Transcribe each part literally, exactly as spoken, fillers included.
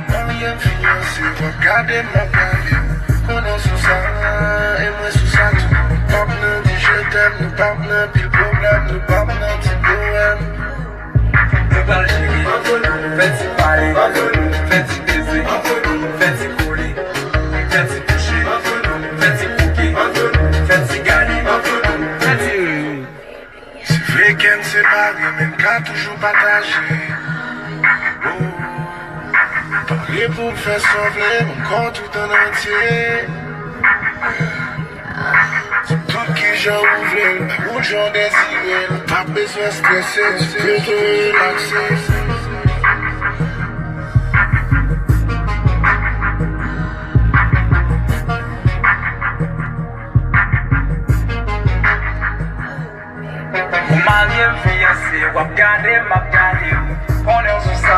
Marye m fiyanse, w ap gade m, m ap gade w. Konnen sou sa, e mwen sou sa tou. Nou p ap nan di je t'aime, nou p ap nan pil pwoblèm, nou p ap nan ti powèm. Nou pral jere ant nou, fè ti pale ant nou, fè ti beze ant nou, fè ti kole, fè ti touche ant nou, fè ti kwoke ant nou, fè ti gade ant nou, fè ti Se vre ke n separe, men n ka toujou pataje. Oh. Pare pou m fè sa w vle, ban m kò tout an antye. Di m tout kijan ou vle l, ou jan w dezire l. Ou p ap bezwen strese, ti pe tou relakse. Ou marye m fiyanse, w ap gade m, m ap gade w. Konnen w sou sa,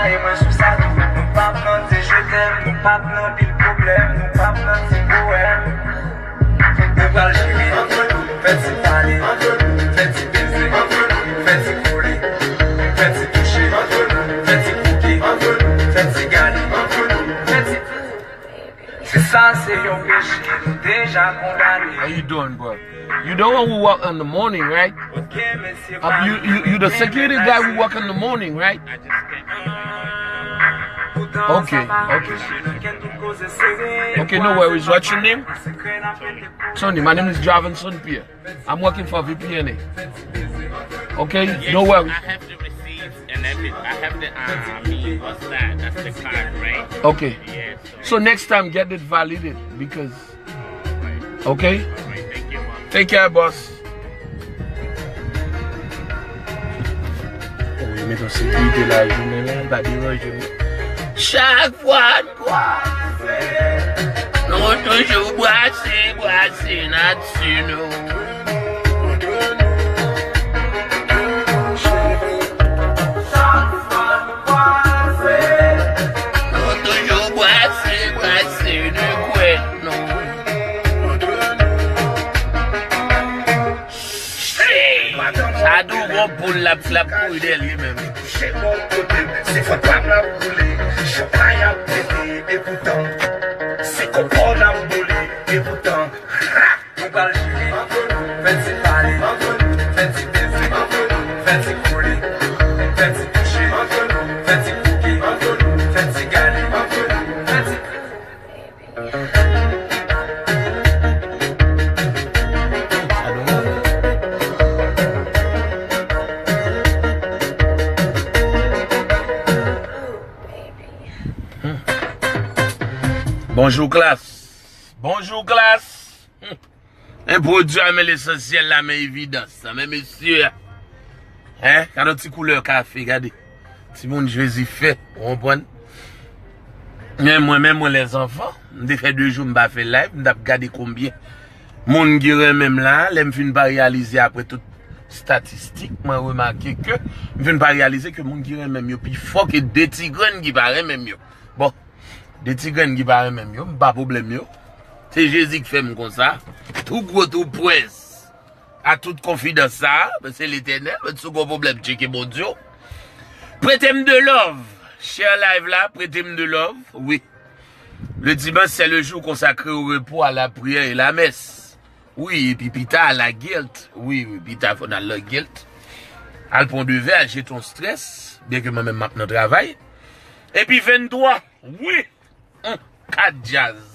e mwen sou sa tou. Nou p ap nan di je t'aime, nou p ap nan pil pwoblèm, nou p ap nan ti powèm. Nou pral jere ant nou, fè ti pale ant nou, fè ti beze ant nou, fè ti kole, fè ti touche ant nou, fè ti kwoke ant nou, fè ti gade ant nou, fè ti Se sa se yon peche, nou deja kondane. How you doing, bro? You the one who work in the morning, right? Uh, you, you, you the security guy who work in the morning, right? Okay, okay. Okay, no worries. What's your name? Tony, my name is Javinson Pierre. I'm working for V P N A. Okay, no worries. I have the receipts and everything. I have the, um, what's that? That's the card, right? Okay. Yeah, so So next time, get it validated because, okay? Take care, boss. Ou met yon sekirite la jounen la, pa deranje m. Chak fwa n kwaze, nou toujou brase, brase nati nou. Nou toujou brase, brase de kwèt nou. Sa di w gon poul l ap, l ap kouri dèyè l li menm. Touche bò kote m, se fòt pa m l ap boule. Chanpay ap pete, epoutan, se konpò n ap boule, epoutan. Nou pral jere ant nou, fè ti pale ant nou, fè ti beze ant nou, fè ti kole, fè ti touche ant nou, fè ti kwoke ant nou, fè ti gade ant nou, fè ti. Bonjou, klas. Bonjou, klas. En pwodui a men lesansyèl la, men evidans la, men mesye a. Hein? Gade yon ti koulè kafe, gade. Timoun Jezi fè, ou konprann? Men mwen, men mwen, lèzanfan, m te fè de jou m pa fè live, m t ap gade konbyen moun ki renmen m la, lè m fin pa reyalize apre tout statistik, mwen remake ke, m fin pa reyalize ke moun ki renmen m yo pi fò ke de ti grenn ki pa renmen m yo. Bon, de ti grenn ki pa renmen m yo, m pa pwoblèm yo. Se Jezi k fè m konsa. Tou gwo, tou pwès. A tout konfidans sa, se Letènèl, men si w gon pwoblèm, tcheke Bondye w. Prete m de love. Share live la, prete m de love, wi. Le dimanche, c'est le jour consacré au repos, à la prière et la messe. Wi, epi pita, la guilt. Wi, wi, pita, fò n al la guilt. Al pran de vè, al jete yon strès, byen ke mwen menm m ap nan travay. Epi venntwa, wi, hum, kat djaz.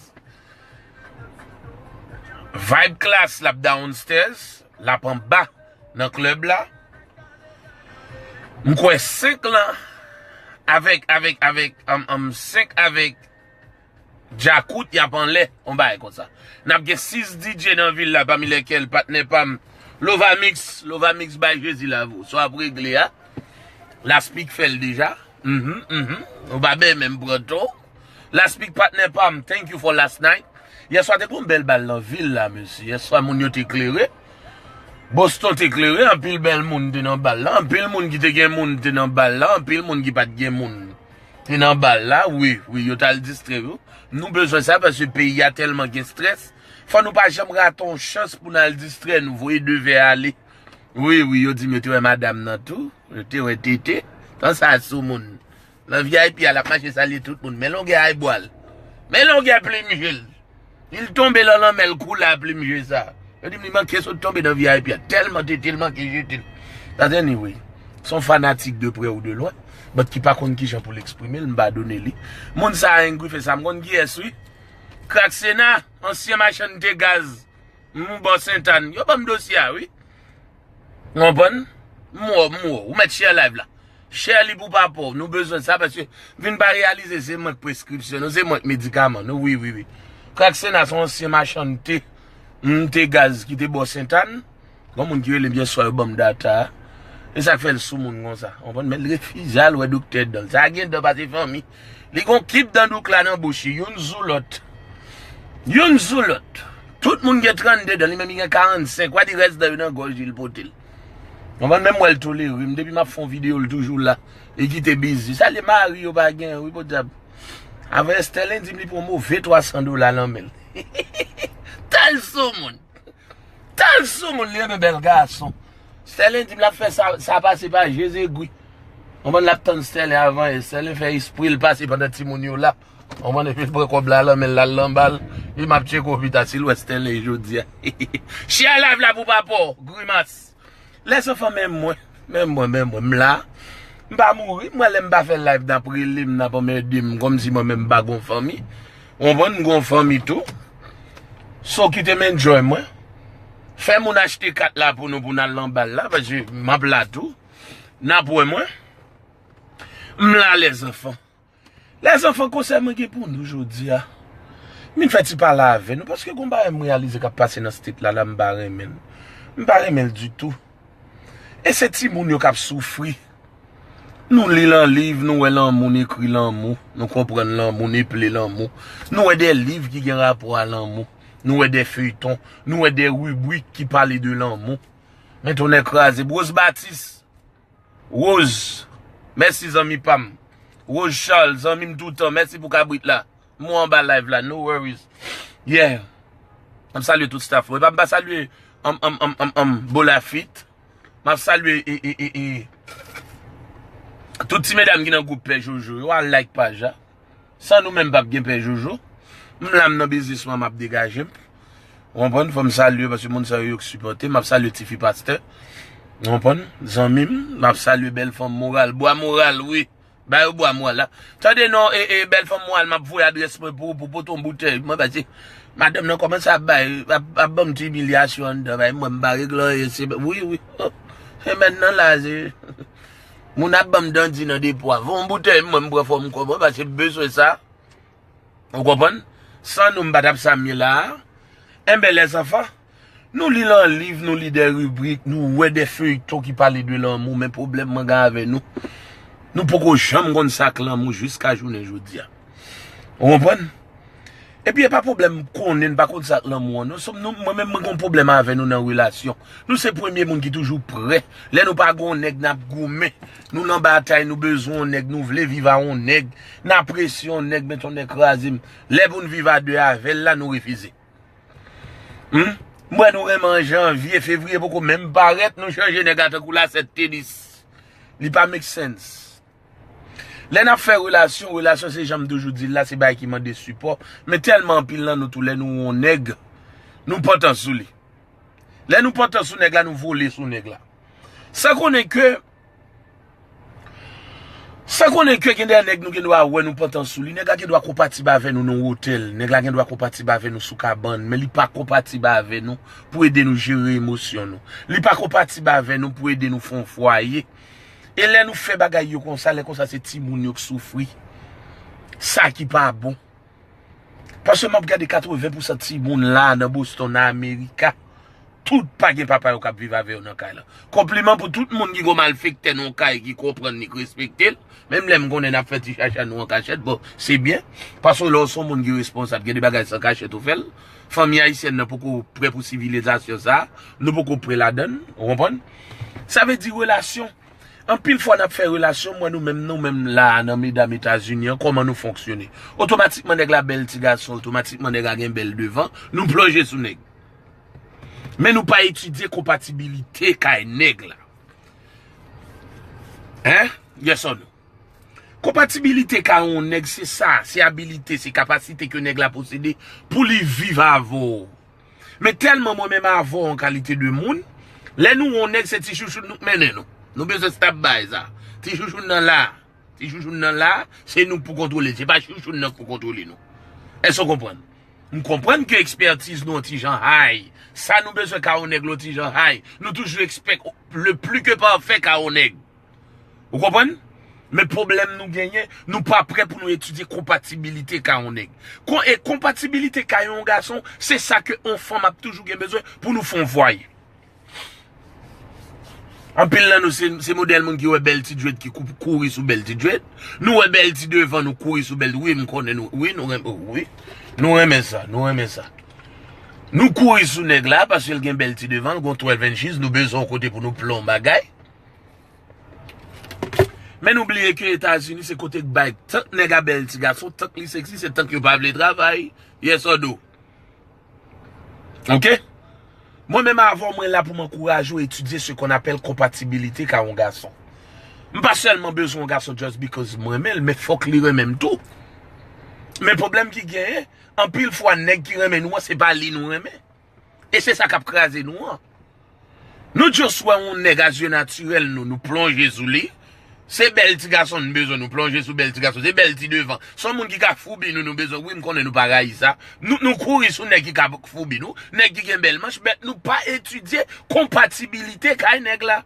Vibe Class, l ap downstairs, l ap anba nan klèb la. M kwè senk lan avèk, avèk, avèk, um, um, senk avèk Djakout, y ap anlè, yon bagay konsa. N ap gen sis D J nan vil la, pami lèkèl patnè pa m, Lova Mix, Lova Mix bay Jezi lavi w. Sa w ap regle a, Laspik fè l deja. Mhm, mhm. Ou pa bè menm pran ton. Laspik patnè pa m, thank you for last night. Yèswa te gon bèl bal nan vil la, mesye. Yèswa moun yo te klere. Boston te klere, anpil bèl moun te nan bal la. Anpil moun ki te gen moun te nan bal la. Anpil moun ki pa t gen moun te nan bal la, wi, wi, yo t al distrè yo. Nou bezwen sa paske peyi a tèlman gen strès. Fò nou pa janm rate yon chans pou n al distrè nou, voye de vè ale. Wi, wi, yo di m yo te wè madanm nan tou. Yo te wè Tete. Tan sa sou moun. Nan V I P a, l ap mache salye tout moun. Men longè aybwa l. Men longè plim je l. Li tonbe lan lanmè l kou la plim je sa. Yo di m li manke sot tonbe nan V I P a. Tèlman Tete l manke jete l. But anyway, se yon fanatik de près ou de loin. But ki pa konn kijan pou l eksprime l, m padone li. Moun sa a angry fè sa, m konn kiyès wi. Kraksena, ansyen machann te gaz. M bò Sentàn. Yo ban m dosye a, wi. Ou konprann? M wè w, m wè w. Ou mèt share live la. Share li pou papa w. Nou bezwen sa paske vin pa reyalize se mwen k preskripsyon nou, se mwen k medikaman nou. Wi, wi, wi. Kraksena se yon ansyen machann te. M te gaz ki te bò Sentàn. Gon moun ki rele m yèswa yo ban m data a. E sa k fè l sou moun konsa. Ou konprann? Men l refize al wè doktè dan l. Sa gen dan pase fanmi. Li gon kip dan douk la nan bouch li, youn sou lòt. Youn sou lòt. Tout moun gen trannde dan, li menm li gen karannsenk. Wè di rès dan yo nan gòj li, l pote l. Konprann? Menm wè l tolere m. Depi m ap fè yon videyo, l toujou la. Li kite bizi. Sa li mari yo pa gen, wi, podyab. Avè Estèlen di m li pran move twa san dola nan men l. Tèl sou moun. Tèl sou moun li renmen bèl gason. Stèlen di m l ap fè sa, sa pase pa je zegwi. Konprann l ap tann Stèlen avan e Stèlen fè espri l pase pandan timoun yo la. Konprann epi l pran kòb la lan men l al lanba l. Li m ap tcheke w pita si l wè Stèlen jodi a. Share live la pou papa w, grimas. Lèzanfan men mwen, men mwen, men mwen, m la. M pa mouri, m wè lè m pa fè live n ap rele m, n ap anmède m kòmsi mwen menm m pa gon fanmi. Ou konprann, m gon fanmi tou. So kite m enjoy mwen. Fè moun achte kat la pou nou, pou n al nan bal la, paske m ap la tou. N ap wè mwen. M la lèzanfan. Lèzanfan, konsèy mwen gen pou nou jodi a. M vin fè ti pale avè nou, paske gon bagay m reyalize k ap pase nan state la, la m pa renmen l. M pa renmen l ditou. E se timoun yo k ap soufri. Nou li lan liv, nou wè lanmou, n ekri lanmou, nou konprann lanmou, n eple lanmou. Nou wè de liv ki gen rapò a lanmou. Nou wè de feyton, nou wè de ribrik ki pale de lanmou. Men tonnè kraze. Rose Batis, Rose, mèsi zanmi pa m. Rose Charles, zanmi m toutan, mèsi pou kabrit la. M wè w anba live la, no worries. Yeah. M ap salye tout staff mwen. Epa m pa salye, um, um, um, um, um, Bolafit. M ap salye e, e, e, e, tout ti medam ki nan gwoup Pè Jojo yo, al like paj la. San nou menm p ap gen Pè Jojo. M la m nan biznis mwen, m ap degaje m. Ou konprann? Fò m salye paske moun sa yo, yo k sipòte m. M ap salye tifi pastè. Ou konprann? Zanmi m, m ap salye bèl fanm moral. Bwa moral, wi. Ba yo bwa moral la. Tande non, e, e, bèl fanm moral, m ap voye adrès mwen pou ou, pou pote yon boutèy. Mwen pa di, madanm nan kòmanse ap bay, ap, ap ban m ti imilyasyon anndan, bay mwen, m pa regle anyen, se, wi, wi. Oh, se mèt nan la, se, moun ap ban m dandi nan depo a. Voye yon boutèy, mwen, m pran fò m kòb mwen, paske m bezwen sa. Ou konprann? San nou, m pa t ap sa m ye la a. Enben, lèzanfan, nou li lan liv, nou li de ribrik, nou wè de feyton ki pale de lanmou, men pwoblèm mwen gen avè nou, nou poko janm konn sa k lanmou jiska jounen jodi a. Ou konprann? Epi e pa pwoblèm konnen n pa konn sa k lanmou an, non. Sòf nou, mwen menm, mwen gen yon pwoblèm avè nou nan relasyon. Nou se premye moun ki toujou prè. Lè nou pa gen yon nèg, n ap goumen. Nou nan batay, nou bezwen yon nèg, nou vle viv a yon nèg. N apresye yon nèg, men tonnè kraze m. Lè pou n viv a de avè l la, nou refize. Hmm? M wè nou renmen an janvye, fevriye poko menm parèt, nou chanje nèg la tankou lasèt tenis. Li pa make sense. Lè n ap fè relasyon, relasyon se jan m toujou di l la, se bagay ki mande sipò. Men tèlman anpil nan nou tou, lè nou wè yon nèg, nou pantan sou li. Lè nou pantan sou nèg la, nou vole sou nèg la. San konnen ke, san konnen ke gen de nèg nou gen dwa wè nou pantan sou li. Nèg la gen dwa konpatib avè nou nan wotèl. Nèg la gen dwa konpatib avè nou sou kabann, men li pa konpatib avè nou pou ede nou jere emosyon nou. Li pa konpatib avè nou pou ede nou fè yon fwaye. E lè nou fè bagay yo konsa, lè konsa se timoun yo k soufri. Sa ki pa bon. Paske m ap gade katreven pousan timoun la nan Boston, nan Amerika, tout pa gen papa yo k ap viv avè yo nan kay la. Konpliman pou tout moun ki gon malfektè nan yon kay ki konprann li, k respekte l. Menm lè m konnen n ap fè ti chacha nou an kachèt, bon, se byen. Paske lè w se yon moun ki responsab, gen de bagay se an kachèt ou fè l. Fanmi ayisyèn nan poko prè pou sivilizasyon sa a. Nou poko prè ladan l, ou konprann? Sa vle di relasyon. Anpil fwa n ap fè relasyon, m wè nou menm, nou menm la a nan medam Etazini an, kòman nou fonksyone? Otomatikman nèg la bèl ti gason, otomatikman nèg la gen bèl devan, nou plonje sou nèg. Men nou pa etidye konpatibilite kay nèg la. Hein? Yes or no? Konpatibilite kay yon nèg, se sa, se abilite, se kapasite ke nèg la posede pou li viv avè w. Men tèlman mwen menm avè w an kalite de moun, lè nou wè yon nèg, se ti chouchoun nou k mennen nou. Nou bezwen stop bay sa. Ti chouchoun nan la. Ti chouchoun nan la, se nou k pou kontwole l. Se pa chouchoun nan k pou kontwole nou. Èske w konprann? M konprann ke ekspètiz nou yon ti jan high. Sa nou bezwen kay yon nèg la yon ti jan high. Nou toujou expect le plus que parfait kay yon nèg. Ou konprann? Men pwoblèm nou genyen, nou pa prè pou nou etidye konpatibilite kay yon nèg. Kon, e konpatibilite kay yon gason, se sa ke yon fanm ap toujou gen bezwen pou nou fè yon fwaye. Anpil nan nou se, se modèl moun ki wè bèl ti dread ki kou-, kouri sou bèl ti dread. Nou wè bèl ti devan, nou kouri sou bèl. Wi, m konnen nou. Wi, nou renmen, wi. Nou renmen sa, nou renmen sa. Nou kouri sou nèg la paske l gen bèl ti devan, l gon twelve inches, nou bezwen yon kote pou nou plon bagay. Men nou bliye ke Etazini se kote k bay tank nèg a bèl ti gason, tank li seksi, se tank yo pa vle travay. Yes or no? Ok? Mwen menm avè w, mwen la pou m ankouraje w etidye ce qu'on appelle konpatibilite kay yon gason. M pa sèlman bezwen yon gason just because m renmen l, men fòk li renmen m tou. Men pwoblèm ki genyen, anpil fwa nèg ki renmen nou an, se pa li nou renmen. E se sa k ap kraze nou an. Nou just wè yon nèg a zye natirèl nou, nou plonje sou li. Se bèl ti gason nou bezwen, nou plonje sou bèl ti gason. Se bèl ti devan. Se yon moun ki ka foubi nou, nou bezwen. Wi, m konnen nou pa rayi sa. Nou, nou kouri sou nèg ki ka foubi nou, nèg ki gen bèl manch, men nou pa etidye konpatibilite kay nèg la.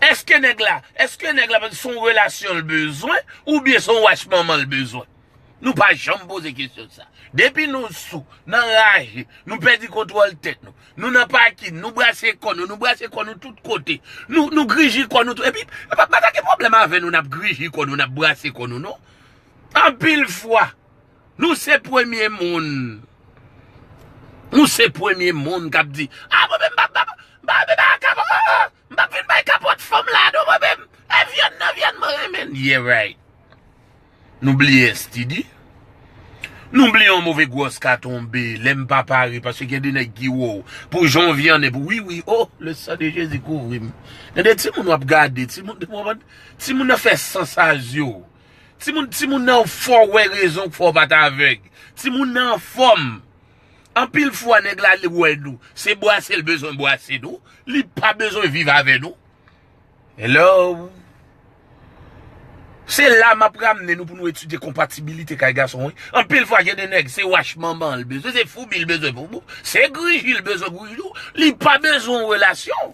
Èske nèg la, èske nèg la se yon relasyon l bezwen, oubyen se yon wach manman l bezwen? Nou pa janm poze kesyon sa. Depi nou sou, n anraje, nou pèdi kontwòl tèt nou, nou nan pakin, nou brase kò nou, nou brase kò nou tout kote, nou, nou griji kò nou tout. Epi, e pa, pa ta gen pwoblèm avè nou, n ap griji kò nou, n ap brase kò nou, non. Anpil fwa, nou se premye moun. Nou se premye moun k ap di, "A, mwen menm, m pa, m pa, m pa, m pa, m pa kapab, m p ap vin bay kapòt fanm la, non, mwen menm. E vyann nan, vyann mwen renmen." Yeah, right. Nou bliye S T D. Nou bliye yon move gwòs ka tonbe, lè m pa pare, paske gen de nèg ki wè w. Pou jan w vyann, epi wi, wi, oh, le sang de Jésus kouvri m. Gen de timoun w ap gade, timoun, timoun nan fè san sa zye w. Timoun, timoun nan fè w wè rezon k fè w pa t avèg. Timoun nan anfòm. Anpil fwa, nèg la, li wè nou. Se bwase l bezwen bwase nou. Li pa bezwen viv avè nou. Hello? Se la m ap ramne nou pou nou etidye konpatibilite kay gason, wi. Anpil fwa, gen de nèg, se wach manman l bezwen, se foubi l bezwen pou, pou, se griji l bezwen griji w. Li pa bezwen yon relasyon.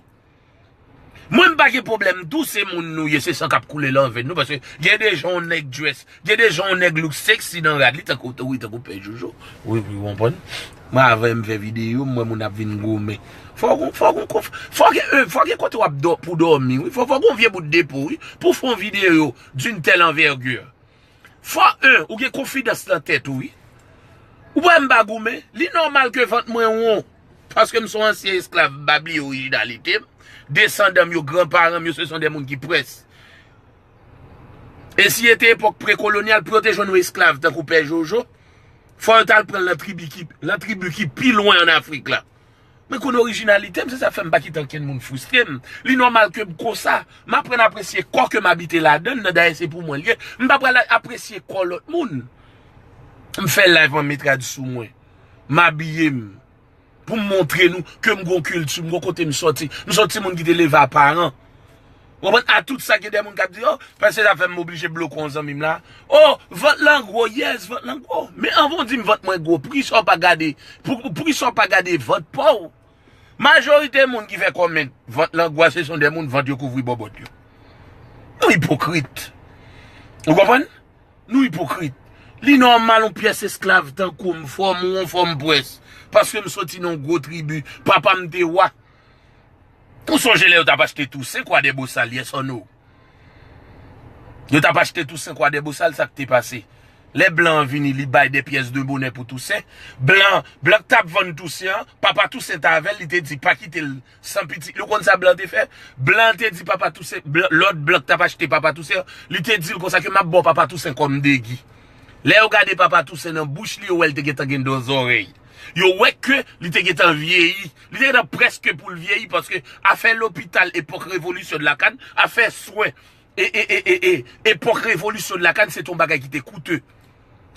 Mwen, m pa gen pwoblèm tou, se moun nou ye, se san k ap koule nan venn nou, paske gen de jan yon nèg dress, gen de jan yon nèg look sexy nan rad li, tankou, wi, tankou Pè Jojo. Wi, wi, w konprann? Mwen, avè m fè videyo, m wè moun ap vin goumen. Fò w, fò w, fò w, fò w gen, fò w gen kote w ap dò-, pou dòmi, wi. Fò, fò w gen vye bout de po, wi, pou w fè yon videyo d'une telle envergure. Fò, en, ou gen konfidans nan tèt ou, wi. Ou pa wè m pa goumen? Li nòmal ke vant mwen won. Paske m se yon ansyen esklav, m pa bliye orijinalite m. Desandan m yo, granparan m yo, se son de moun ki près. E si e te epòk prekolonyal, pou yo te jwenn yon esklav tankou Pè Jojo, fò yo t al pran l nan tribi ki, nan tribi ki pi lwen ann Afrik la. Men konnen orijinalite m, se sa k fè m pa kite ankenn moun fristre m. Li nòmal ke m konsa. M aprann apresye kò ke m abite ladan l nan, dayè se pou mwen l ye. M pa pral apresye kò lòt moun. M fè live, mwen met rad sou mwen. M abiye m. Pou m montre nou ke m gon kilti, m gon kote m sòti. M se yon timoun ki te leve a paran. Ou konprann? A tout sa, gen de moun k ap di, "Oh, paske sa fè m oblije bloke yon zanmi m la. Oh, vant lan gwo, yes, vant lan gwo." Men anvan w di m vant mwen gwo, poukisa w pa gade, pou, poukisa w pa gade vant pa w? Majorite moun ki fè kòmènt, "Vant lan gwo," se son de moun vant yo kouvri bòbòt yo. Nou ipokrit. Ou konprann? Nou ipokrit. Li nòmal yon pyès esklav tankou m, fò m won, fò m pwès. Paske m soti nan yon gwo tribi, papa m te wa. Ou sonje lè yo t ap achte Tousen, Kwadèbosal, yes or no? Yo t ap achte Tousen, Kwadèbosal, sa k te pase? Lè blan an vini, li bay de pyès de bonè pou Tousen. Blan, blan k t ap vann Tousen an, papa Tousen t avè l, li te di pa kite l san pitit. Ou konn sa blan te fè? Blan te di papa Tousen, blan, lòt blan k t ap achte papa Tousen an, li te di l konsa ke m ap ba w papa Tousen kòm degi. Lè yo gade papa Tousen nan bouch li, yo wè l te gentan gen dò zòrèy. Yo wè ke li te gentan vyeyi. Li te gentan prèske pou l vyeyi, paske afè lopital epòk revolisyon de la kann, afè swen e, e, e, e, e, epòk revolisyon de la kann, se te yon bagay ki te koute.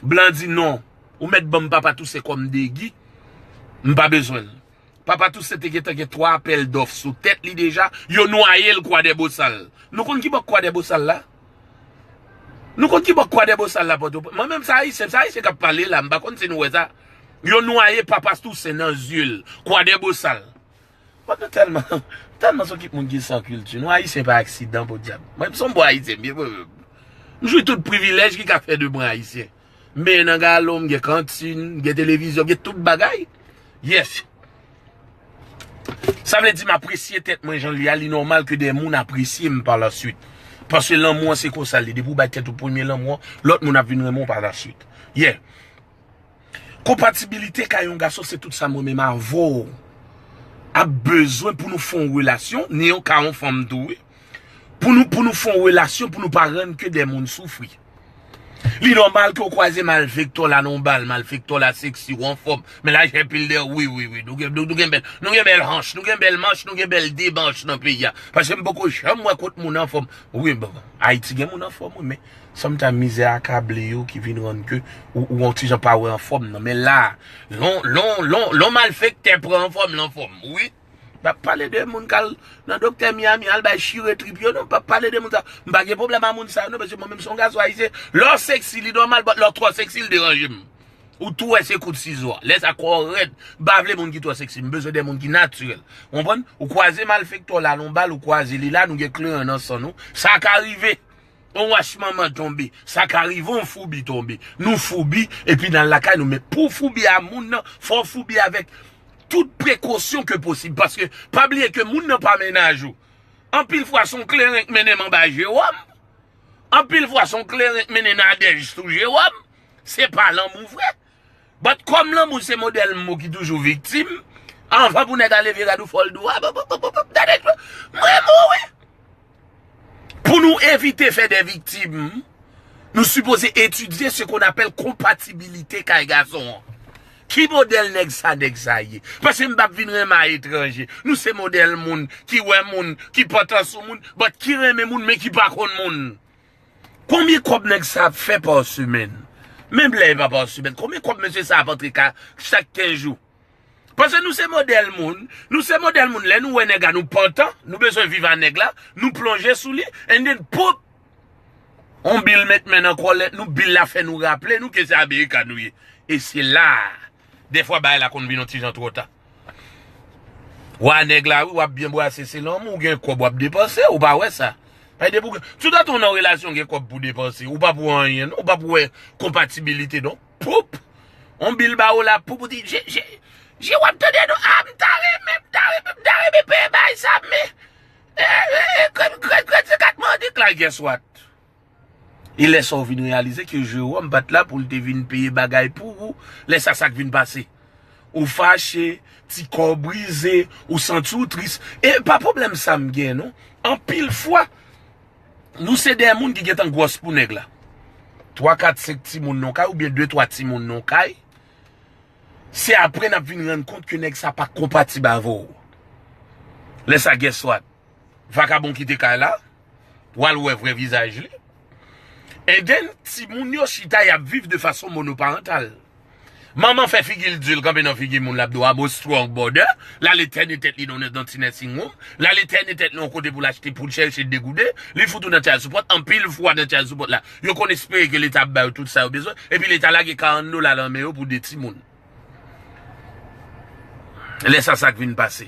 Blan di non. Ou mèt ban m Papa Tousen kòm degi. M pa bezwen l. Papa Tousen te gentan gen twa apèl dòf sou tèt li deja. Yo nwaye l Kwadèbosal. Nou konn ki bò Kwadèbosal la? Nou konn ki bò Kwadèbosal la, Pòtoprens? Mwen menm, sa Ayisyen, sa Ayisyen k ap pale la, m pa konn si nou wè sa. Yo nwaye Papa Tousen nan zye l, Kwadèbosal. Mwen, nou tèlman, tèlman se yon kit moun ki san kilti. Nou Ayisyen pa aksidan, podyab. Mwen, m se yon bon Ayisyen, m ye, m jwi tout privilèj ki ka fè de mwen Ayisyen. M benyen nan galon, m gen kantin, m gen televizyon, m gen tout bagay. Yes. Sa vle di m apresye tèt mwen jan l ye a, li nòmal ke de moun apresye m pa la swit. Paske lanmou an se konsa l ye. Depi w bay tèt ou premye lanmou an, lòt moun ap vin renmen w pa la swit. Yeah. Konpatibilite kay yon gason se tout sa mwen menm avè w ap bezwen pou nou fè yon relasyon, ni yon ka yon fanm tou, wi. Pou nou, pou nou fè yon relasyon, pou nou pa rann ke de moun soufri. Li nòmal ke w kwaze malfektè w la nan yon bal, malfektè w la seksi, w anfòm. Men la, jè pil de, wi, wi, wi. Nou gen, nou, nou gen bèl, nou gen bèl hanch, nou gen bèl manch, nou gen bèl demanch nan peyi a. Paske m poko janm wè kot moun anfòm. Wi, bon, Ayiti gen moun anfòm, wi, men sometimes mizè akable yo ki vin rann ke ou, ou yon ti jan pa wè anfòm nan. Men la, lon, lon, lon, lon malfektè pran anfòm, l anfòm, wi. M p ap pale de moun k al nan doktè Miami, al bay chire trip yo, non. M p ap pale de moun sa. M pa gen pwoblèm a moun sa yo, non, paske mwen menm se yon gason ayisyen. Lè w seksi, li nòmal, but lè w twò seksi, li deranje m. Ou tou wè se kout sizo a. Lè sa kò w rèd. M pa vle moun ki twò seksi. M bezwen de moun ki natirèl. Ou konprann? Ou kwaze malfektè w la nan yon bal, ou kwaze li la, nou gen kleren nan san nou. Sa ka rive. Yon wach manman tonbe. Sa ka rive yon foubi tonbe. Nou foubi, epi n al lakay nou. Men pou foubi a moun nan, fò w foubi avèk tout prekosyon ke posib. Paske, pa bliye ke moun nan pa mennaj ou. Anpil fwa, se yon kleren k mennen m anba Jewòm. Anpil fwa, se yon kleren k mennen Nadège sou Jewòm. Se pa lanmou vre. But kòm lanmou se modèl mou ki toujou viktim, anvan pou nèg a leve rad ou fò l di w, a, p, p, p, p, p, gade, m renmen w, wi. Pou nou evite fè de viktim, nou sipoze etidye ce qu'on appelle konpatibilite kay gason an. Ki modèl nèg sa, nèg sa ye? Paske m p ap vin renmen a etranje. Nou se modèl moun ki wè moun, ki pantan sou moun, but ki renmen moun, men ki pa konn moun. Konbyen kòb nèg sa ap fè pa semèn? Menm lè e pa pa semèn, konbyen kòb mesye sa ap antre ka chak kenz jou? Paske nou se modèl moun, nou se modèl moun, lè nou wè nèg la, nou pantan, nou bezwen viv a nèg la, nou plonje sou li, and then, poup! On bil met men nan kòlèt nou, bil la fè nou raple nou ke se Amerika nou ye. E se la, dèfwa bagay la konn vin yon ti jan twò ta. Wa nèg la, wi, w ap byen brase, se lanmou, ou gen kòb w ap depanse, ou pa wè sa. Paske depi w gen, toutan tou nan relasyon gen kòb pou depanse, ou pa pou anyen, non, ou pa pou wè konpatibilite, non. Poup! On bil ba ou la, poup, ou di, je, je, je w ap tande, non, a, m ta renmen, m ta renmen, m ta renmen peye bagay sa, men, e, e, e, kredi, kredi, kredi kat mwen, di, like, guess what? E lè sa w vin reyalize ke Jewòm pa t la pou l te vin peye bagay pou ou, lè sa sa k vin pase? Ou fache, ti kò w brize, ou santi w tris. E pa pwoblèm sa m gen non. Anpil fwa, nou se de moun ki gentan gwòs pou nèg la. Twa, kat, senk timoun nan yon kay, oubyen de, twa timoun nan yon kay. Se apre n ap vin rann kont ke nèg sa pa konpatib avè w. Lè sa, guess what? Vakabon kite kay la, w al wè vrè vizaj li. And then, timoun yo chita, y ap viv de fason monoparantal. Manman fè figi l di l kanpe nan figi moun, l ap di w, "I'm a strong brother." L al entène tèt li nan, nan ti nursing home. L al entène tèt li yon kote pou l achte, pou l chèche degouden. Li fout ou nan child support. Anpil fwa nan child support la, yo konn espere ke leta ap ba yo tout sa yo bezwen. Epi leta lage karant dola nan men yo pou de timoun. Lè sa, sa k vin pase?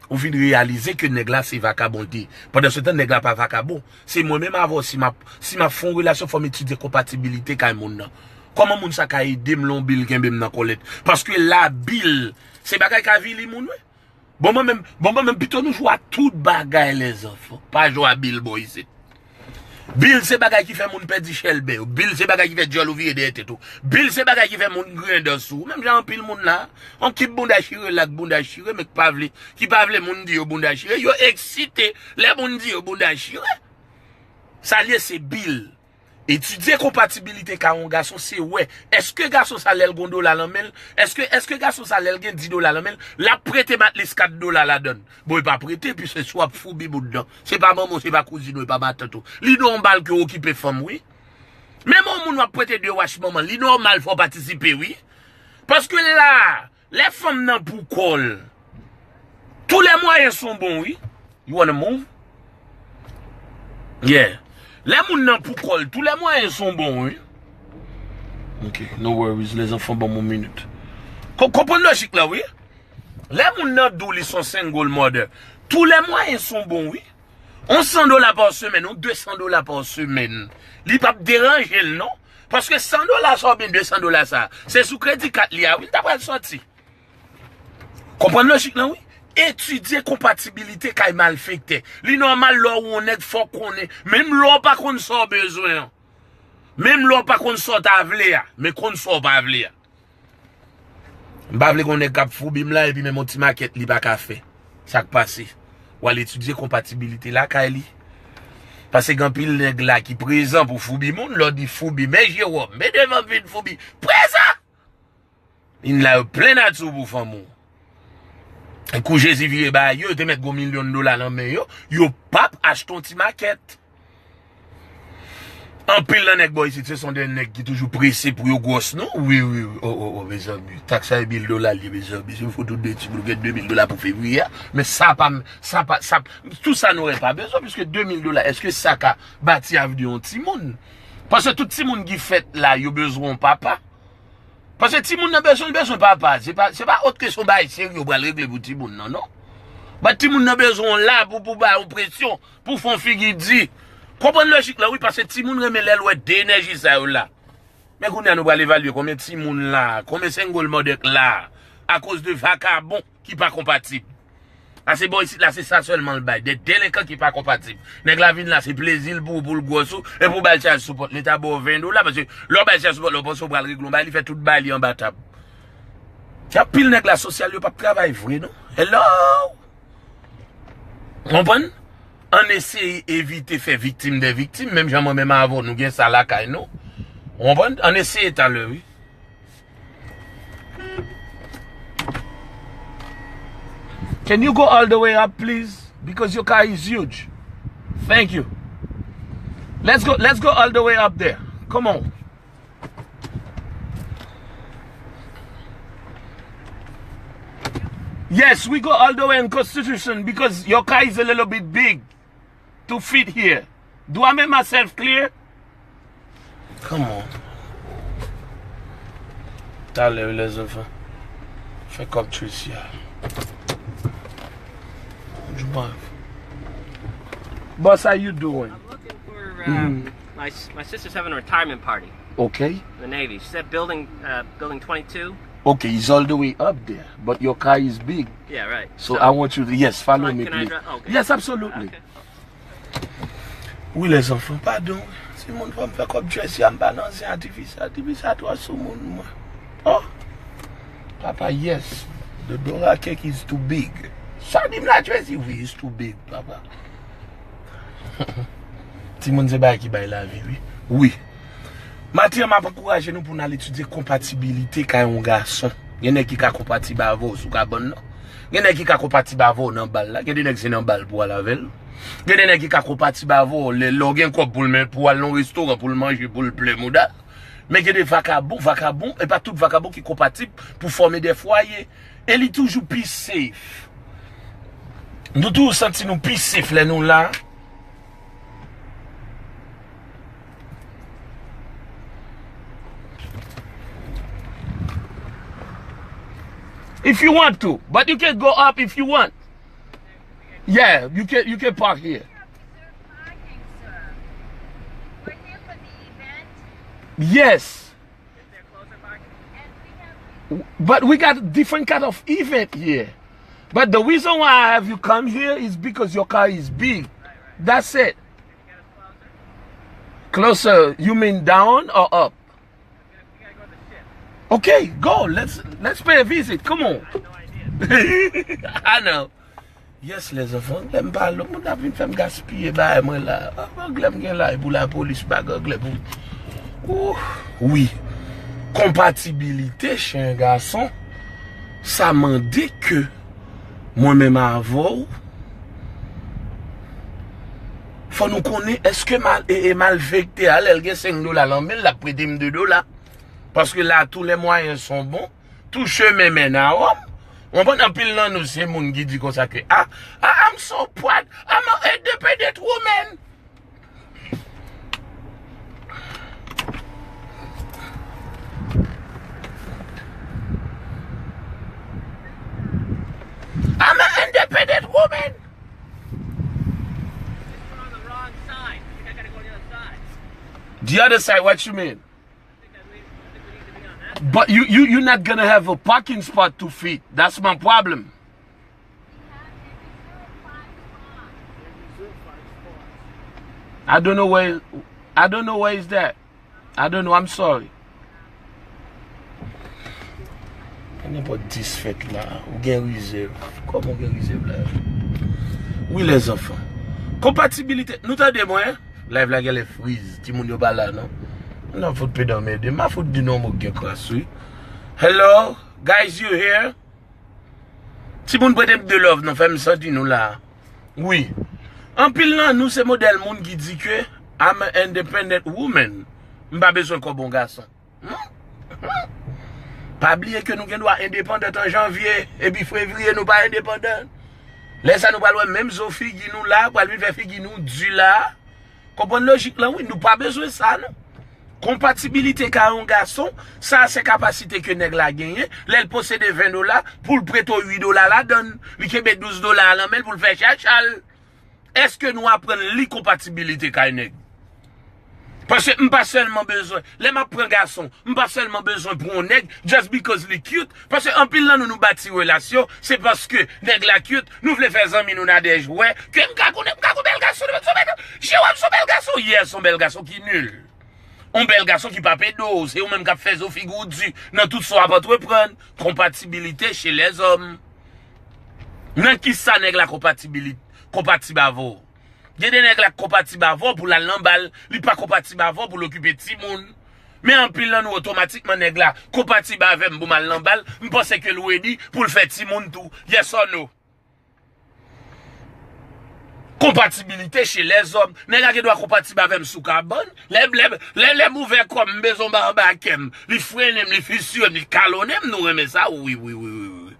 Ou vin reyalize ke nèg la se vakabon l te ye. Pandansetan, nèg la pa vakabon. Se mwen menm avè w, si m ap, si m ap fè yon relasyon, fò m etidye konpatibilite kay moun nan. Kòman moun sa ka ede m lè yon bil kenbe m nan kòlèt? Paske la, bil, se bagay k avili moun, wi. Bon, mwen menm, bon, mwen menm, pito nou jwe a tout bagay, lèzanfan. Pa jwe a bil bò isit. Bil se bagay ki fè moun pèdi chèlbè yo. Bil se bagay ki fè dyòl ou vire dèyè tèt ou. Bil se bagay ki fè moun griyen dan sou ou. Menm jan anpil moun la, yon kip bounda chire la k bounda chire, men k pa vle, ki pa vle moun di yo bounda chire, yo eksite lè moun di yo bounda chire. Sa l ye, se bil. Etidye konpatibilite kay yon gason, se wè, èske gason sa lè l gen yon dola nan men l, èske, èske gason sa lè l gen dis dola nan men l, l ap prete Matlis kat dola ladan l? Bon, li pa prete, piske si w ap foubi moun nan, se pa manman w, se pa kouzin ou, e pa matant ou. Li nòmal ke w okipe fanm, wi. Menm yon moun w ap prete de wach manman l, li nòmal fò w patisipe, wi. Paske la, lè fanm nan pou kò l, tous les moyens sont bons, wi. You wanna move? Yeah. Lè moun nan pou kò l, tous les moyens sont bons, wi. Ok, no worries, les enfants, ban m yon minit. Ko-, konprann lojik la, wi. Lè moun nan di w li se yon single mother, tous les moyens sont bons, wi. Yon san dola pa semèn, yon de san dola pa semèn, li p ap deranje l, non. Paske san dola sa oubyen de san dola sa, se sou kredi kat li a, wi, l ta pral sòti. Konprann lojik lan, wi. Etidye konpatibilite kay malfektè. Li nòmal lè w yon nèg fò w konnen. Menm lè w pa konn sa w bezwen an. Menm lè w pa konn sa w ta vle a. Men konn sa w pa vle a. M pa vle gen yon nèg k ap foubi m la epi menm yon ti makèt li pa ka fè. Sa k pase? W al etidye konpatibilite lakay li. Paske gen anpil nèg la ki prezan pou foubi moun. Lè w di foubi, men Jewòm, men devan m vin foubi. Prezan! Vin la yo plen nati w pou fanm ou. E kou Jezi vire bagay yo, yo te mèt gen yon milyon dola nan men yo, yo p ap achte yon ti makèt. Anpil nan nèg bò isit, se son de nèg ki toujou prese pou yo gwòs, non? Wi, wi, wi. O, o, o, mezanmi. Tax sa e mil dola l ye, mezanmi. Si w fout ou de timoun, ou gen de mil dola pou fevriye a. Men sa pa m, sa pa, sa, tout sa nou wè pa bezwen, piske de mil dola, èske sa ka bati avni yon timoun? Paske tout timoun ki fèt la, yo bezwen yon papa. Paske timoun nan bezwen, l bezwen papa. Se pa, se pa ot ke se yon bagay serye w pral regle pou timoun nan, non. But timoun nan bezwen w la pou, pou ba ou presyon, pou fè yon figi di. Konprann lojik la, wi, paske timoun renmen lè l wè de enèji sa yo la. Men kounye a nou pral evalye konbyen timoun la, konbyen single mother k la, akoz de vakabon ki pa konpatib. Paske bò isit la, se sa sèlman l bay. De delenkan ki pa konpatib. Nèg la vin la, se plezi l pou, pou l gwòs ou, e pou bay l chaj sou pòt. Leta ba w ven dola, paske lè w bay chaj sou pòt, lè w panse w pral regle yon bagay, li fè tout bagay li anba tab. Gen anpil nèg la sosyal, yo p ap travay vre, non. Hello! Konprann? Ann eseye evite fè viktim de viktim, menm jan mwen menm avè w, nou gen sa lakay nou. Ou konprann? Ann eseye talè, wi. Can you go all the way up, please? Because your car is huge. Thank you. Let's go, let's go all the way up there. Come on. Yes, we go all the way in Constitution because your car is a little bit big to fit here. Do I make myself clear? Come on. Talè, lèzanfan. Fè kòb Tracy a. Boss, how you doing? I'm looking for, um, my, s- my sister's having a retirement party Okay. in the Navy. She said building, uh, building twenty-two. Okay, it's all the way up there, but your car is big. Yeah, right. So I want you to, yes, follow me, please. Yes, absolutely. Okay. Wi, lèzanfan, padon. Timoun, fò m fè kòb Tracy a, m pa nan zen atifis. Atifis a twò sou moun, mwen. Oh! Papa, yes. The Dora cake is too big. Sa di m la, Tracy? Wi, it's too big, papa. Timoun, se bagay ki bay lavi, wi. Wi. Maten an, m ap ankouraje nou pou n al etidye konpatibilite kay yon gason. Gen nèg ki ka konpatib avè w sou kabann nan. Gen nèg ki ka konpatib avè w nan bal la. Gen de nèg se nan bal pou w al avè l. Gen de nèg ki ka konpatib avè w lè, lè w gen kòb pou l men, pou w al nan yon restoran, pou l manje, pou l plen mouda. Men gen de vakabon, vakabon, e pa tout vakabon ki konpatib pou fòme de fwaye. E li toujou pi safe. Nou toujou santi nou pi safe lè nou la. If you want to, but you can go up if you want. Yeah, you can, you can park here. Yes. But we got different kind of event here. But the reason why I have you come here is because your car is big. That's it. Closer, you mean down or up? Okay, go. Let's let's pay a visit. Come on. I know. Yes, les enfants, anglè m pa long, moun ap vin fè m gaspiye bagay mwen la. Anglè m gen la, e pou lapolis, m pa gen anglè pou. Ooh, wi. Konpatibilite, chen gason, sa mande ke mwen menm avè w, fò nou konnen èske mal, e, e malfektè a, lè l gen senk dola nan men l, l ap prete m de dola. Paske la, tous les moyens sont bons, tout chemin mène à Rome. Ou konprann, anpil nan nou, se moun ki di konsa ke, ah, ah, I'm so proud, I'm an independent woman. I'm an independent woman. The other side, what you mean? But you, you, you're not gonna have a parking spot to fit. That's my problem. I don't know where, I don't know where is that. I don't know, I'm sorry. Nenpòt dis fèt la, ou gen rizèv. Kòman ou gen rizèv la? Wi, les enfants. Konpatibilite, nou tande mwen? Live la genlè friz, timoun yo pa la non. Nan fout pedan mède, ma fout di non mwen gen kras wi. Hello, guys, you here? Timoun prete m de love non, fè m santi nou la. Wi. Anpil nan nou se modèl moun ki di ke I'm an independent woman. M pa bezwen kòb yon gason. Pa bliye ke nou gen dwa endepandan an janvye, epi fevriye nou pa endepandan. Lè sa nou pral wè menm zo figi nou la, pral vin fè figi nou di la. Konprann lojik lan wi, nou pa bezwen sa non. Konpatibilite ka yon gason, sa se kapasite ke nèg la genyen, lè l posede ven dola, pou l prete w uit dola ladan l, li kenbe douz dola a nan men l pou l fè chacha l. Èske nou aprann li konpatibilite kay nèg? Paske m pa sèlman bezwen, lè m ap pran gason, m pa sèlman bezwen pran yon nèg just because li cute, paske anpil nan nou, nou bati relasyon, se paske nèg la cute, nou vle fè zanmi nou Nadège wè, ke m ka konnen, m ka gon bèl gason, m son bèl gason, Jewòm son bèl gason, yes, son bèl gason ki nil. Yon bèl gason ki pa pede w, se ou menm k ap fè zo figi w di nan tout sa w ap antreprann, konpatibilite chez les hommes. Nan kisa nèg la konpatibilit-, konpatib avè w? Gen de nèg la k konpatib avè w pou l al nan bal, li pa konpatib avè w pou l okipe timoun. Men anpil nan nou otomatikman nèg la konpatib avè m pou m al nan bal, m panse ke l ready pou l fè timoun tou. Yes or no? Konpatibilite chez les hommes. Nèg la gen dwa konpatib avè m sou kabann. Lè, lè, lè, lè m ouvè kò m, m bezwen w anba, anba kè m. Li frennen m, li fisire m, li kalonnen m, nou renmen sa, wi, wi, wi, wi, wi.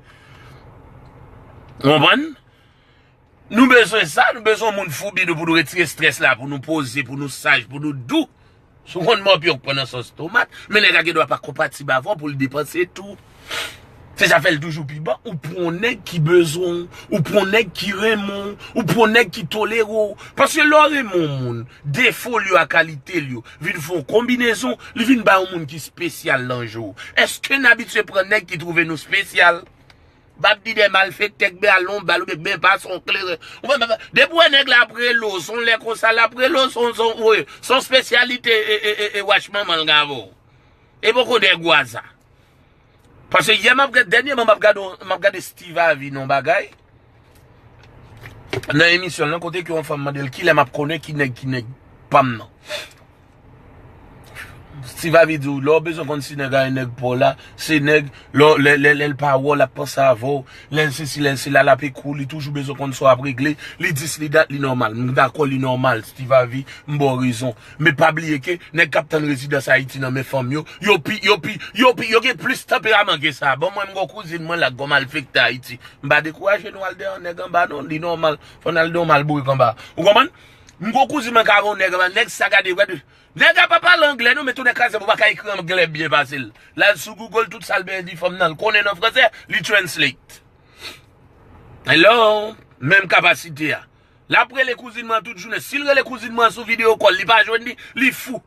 Ou konprann? Nou bezwen sa, nou bezwen moun foubi nou pou nou retire strès la, pou nou poze, pou nou saj, pou nou dou. Si w konn mòpyon k pran nan sòs tomat, men nèg la gen dwa pa konpatib avè w pou l depanse tou. Se sa fè l toujou pi bon, ou pran yon nèg ki bezwen w, ou pran yon nèg ki renmen w, ou pran yon nèg ki tolere w. Paske lè w renmen yon moun, defo l yo ak kalite l yo vin fè yon konbinezon, li vin bay yon moun ki espesyal nan je w. Èske n abitye pran nèg ki twouve nou espesyal? M ap di de malfektè k ben al nan yon bal oubyen k ben pase yon kleren. Ou pa, pa, pa, depi w wè nèg la ap rele w, se yon lè konsa l ap rele w, se yon, se yon, wi, se yon espesyalite e, e, e, e wach manman l gen avè w. E poko de gwaza. Paske yè m ap gad, dènyèman m ap gade, m ap gade Steve Harvey nan yon bagay. Nan emisyon l lan, kote ke yon fanm mande l kilè m ap konnen ki nèg, ki nèg pa m nan. Steve Harvey di w, lè w bezwen konn si nèg la e nèg pa w la, se nèg, lè, lè, lè, lè l pa wè w, l ap panse avè w, lè l sesi, lè l sela, l ap ekri w, li toujou bezwen konn sa w ap regle, li dis, li dat, li nòmal. M dakò, li nòmal, Steve Harvey, m ba w rezon. Men pa bliye ke nèg k ap tann rezidans Ayiti nan men fanm yo, yo pi, yo pi, yo pi, yo gen plis tanperaman ke sa. Bon, mwen, m gon kouzin mwen la k gon malfektè Ayiti. M pa dekouraje nou al dèyè yon nèg anba, non, li nòmal. Fò n al dèyè yon mal bourik anba. Ou konprann? M gon kouzin mwen ka gen yon nèg anba, nèg sa gade, gade. Nèg la pa pale anglè, non, men tou nèg kraze pou pa ka ekri anglè byen pase l. L al sou Google, tout sa l bezwen di fanm nan, l konnen nan franse, li translate. Hello? Menm kapasite a. L ap rele kouzin mwen tout jounen. Si l rele kouzin mwen sou video call, li pa jwenn li, li fou.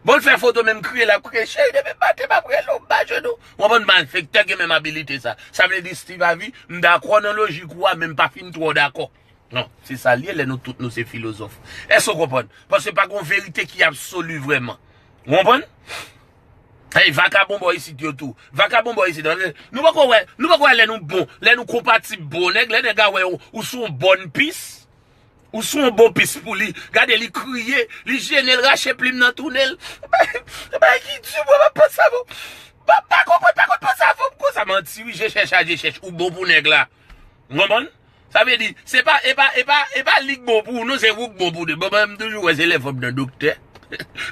Bon, l fè foto, menm kriye, l ap kriye, cheri, depi maten m ap rele w, m pa jwenn ou. Ou konprann, malfektè gen menm abilite sa. Sa vle di, Steve Harvey, m dakò nan lojik ou a, men m pa fin twò dakò. Non, se sa l ye, lè nou tout nou se filozòf. Èske w konprann? Paske pa gen yon verite ki absoli vrèman. Ou konprann? Hey, vakabon bò isit yo tou. Vakabon bò isit. Nou poko wè, nou poko wè lè nou bon, lè nou konpatib bon nèg, lè nèg a wè ou, ou sou yon bòn pis. Ou sou yon bon pis pou li. Gade li kriye, li jennen, l rache plim nan tounen l. Bay ki di mwen pa panse avè w. Pa pa konprann, pa konn panse avè w konsa manti wi, je chèch a je chèch. Ou bon pou nèg la. Ou konprann? Sa vle di, se pa, e pa, e pa, e pa li k bon pou ou, non, se ou k bon pou li. Bon, mwen, m toujou wè se lè fanm nan doktè.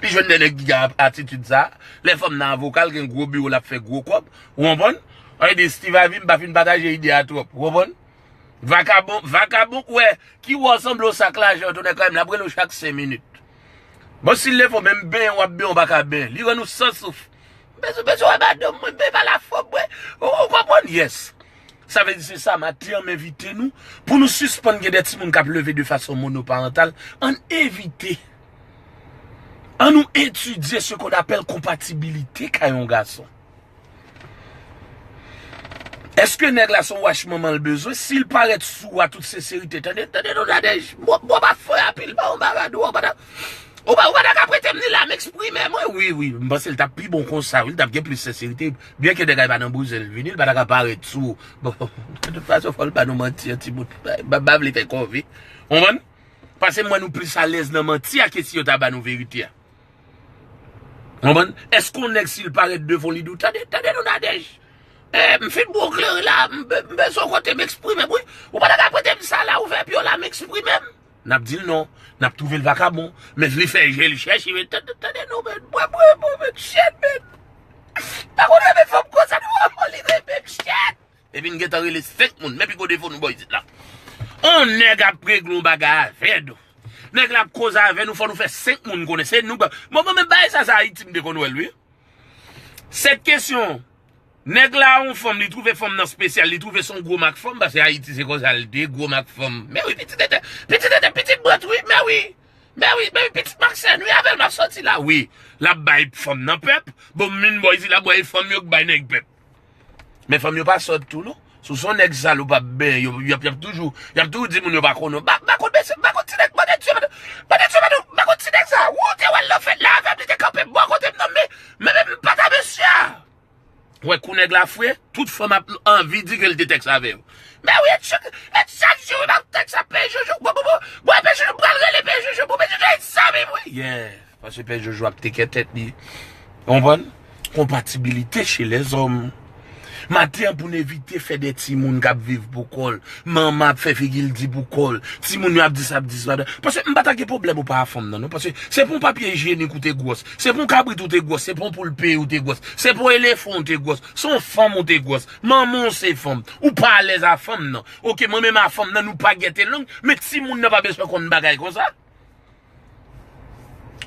Li jwenn de nèg ki gen atitid sa. Lè fanm nan avoka, l gen gwo biwo, l ap fè gwo kòb. Ou konprann? Sa vle di, Steve Harvey, m pa fin pataje ide a twòp. Ou konprann? Vakabon, vakabon k wè, ki wè w sanble yon sak lajan, tounen kay m, l ap rele w chak senk minit. Bon, si l leve w, menm benyen w ap benyen, w pa ka benyen. Li rann ou san souf. Bezwen, bezwen wè madanm mwen, men pa la fanm mwen. Ou, ou konprann? Yes. Sa vle di se sa, maten an m envite nou, pou nou sispann gen de timoun k ap leve de fason monoparantal, ann evite. Ann nou etidye ce qu'on appelle konpatibilite kay yon gason. Èske nèg la se yon wach manman l bezwen? Si l parèt sou ou a tout senserite, tande, tande non Nadège, mwen, mwen pa fè anpil, pa yon bagay, ou pa ta, ou pa, ou pa ta ka prete m ni la m eksprime mwen, wi, wi, m panse l t ap pi bon konsa, wi, l t ap gen plis senserite, byen ke nèg la pa nan bouzen l vini, l pa ta ka parèt sou ou. Bon, de tout fason, fò l ba nou manti an ti bout, m pa, m pa vle fè kòve, ou konprann? Paske m wè nou plis alèz nan manti a ke si yo ta ba nou verite a. Konprann? Èske yon nèg si l parèt devan w li di w, tande, tande non Nadège. Eh, m fin bwon kleren la, m be- m bezwen yon kote m eksprime m wi. Ou pa ta ka prete m sa la, ouvè pye w la, m eksprime m. N ap di l non. N ap twouve l vakabon. Men li fè je l chèche, men tande, tande non, men. Bwè, bwè, bwè, men, shit, men. Pa konn renmen fanm konsa, non, li renmen m, shit. Epi n gentan rele senk moun, men pi gwo defo nou bò isit la. On nèg ap regle yon bagay avè nou. Nèg la ap koze avè nou, fò nou fè senk moun konnen. Se nou ba. Bon, bon, men bagay sa, se Ayiti m te konn wè l, wi. Sèt kesyon. Nèg la, yon fanm, li twouve fanm nan espesyal, li twouve se yon gwo mak fanm, paske Ayiti se konsa l te, gwo mak fanm. Men wi, pitit tete, pitit tete, pitit bwat, wi, men wi. Men wi, men wi, pitit mak sèn, wi, avè l m ap sòti la, wi. L ap bay fanm nan pèp, bon, m vin bò isit la, bwè, e fanm yo k bay nèg pèp. Men fanm yo pa sòt tou, non. Si w se yon nèg sal, ou p ap benyen, yo, y ap, y ap toujou, y ap toujou di moun yo pa konnen w. M pa, m pa konn mesye, m pa konn ti nèg, bondye Dye, bondye Dye, m pa konn ti nèg sa. Ou te wè l nan fèt la avè m, li te kanpe bò kote m nan, men, men, men m pa ta mesye a. Wè, kou nèg la fre, tout fanm ap anvi di ke l te tèks avè w. Men wi, e chak, e chak jou, wi, m ap tèks ap P J Jojo, bon, bon, bon, bon, P J Jojo, m pral rele P J Jojo, bon, P J Jojo, e zanmi m, wi. Yeah. Paske Pè Jojo ap tekè tèt li. Ou konprann? Konpatibilite chez les hommes. Maten an pou n evite fè de timoun k ap viv pou kò l. Manman ap fè figi l di pou kò l. Timoun yo ap di sa, ap di sa. Paske m pa ta gen pwoblèm ou pa a fanm nan, non. Paske se pou yon papye ijyenik ou te gwòs. Se pou yon kabrit ou te gwòs. Se pou yon poul peye ou te gwòs. Se pou yon elefan ou te gwòs. Se yon fanm ou te gwòs. Manman w se fanm. Ou pa alèz a fanm nan. Oke, mwen menm a fanm nan, nou pa gete lang, men timoun nan pa bezwen konn bagay konsa.